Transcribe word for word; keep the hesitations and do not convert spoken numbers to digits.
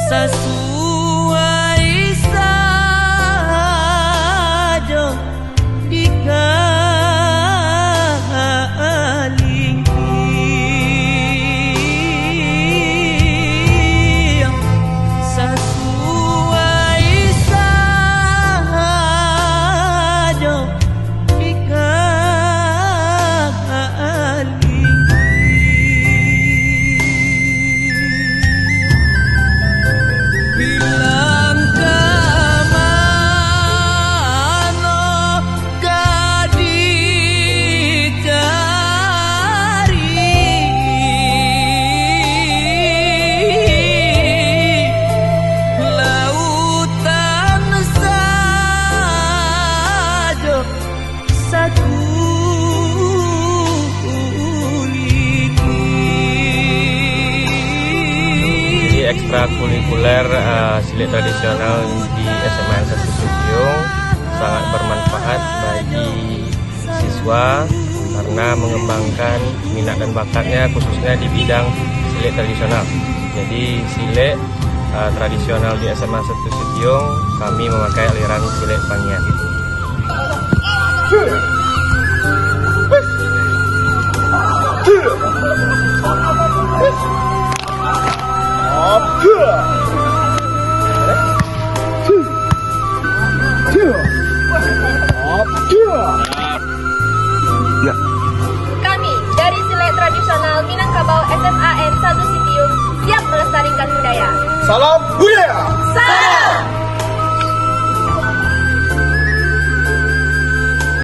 Sasuai sajo dikalingking, sasuai sajo dikalingking. Bilang ka mano ka dicari, lautan sajo sakuliki. Jadi, ekstrakurikuler, eh, silat tradisional di S M A N satu Sitiung sangat bermanfaat bagi siswa karena mengembangkan minat dan bakatnya, khususnya di bidang silat tradisional. Jadi, silat, eh, tradisional di S M A satu Sitiung, kami memakai aliran silat Pangian. Ya. Kami dari Silat Tradisional Minangkabau S M A N satu Sitiung siap melestarikan budaya. Salam budaya! Salam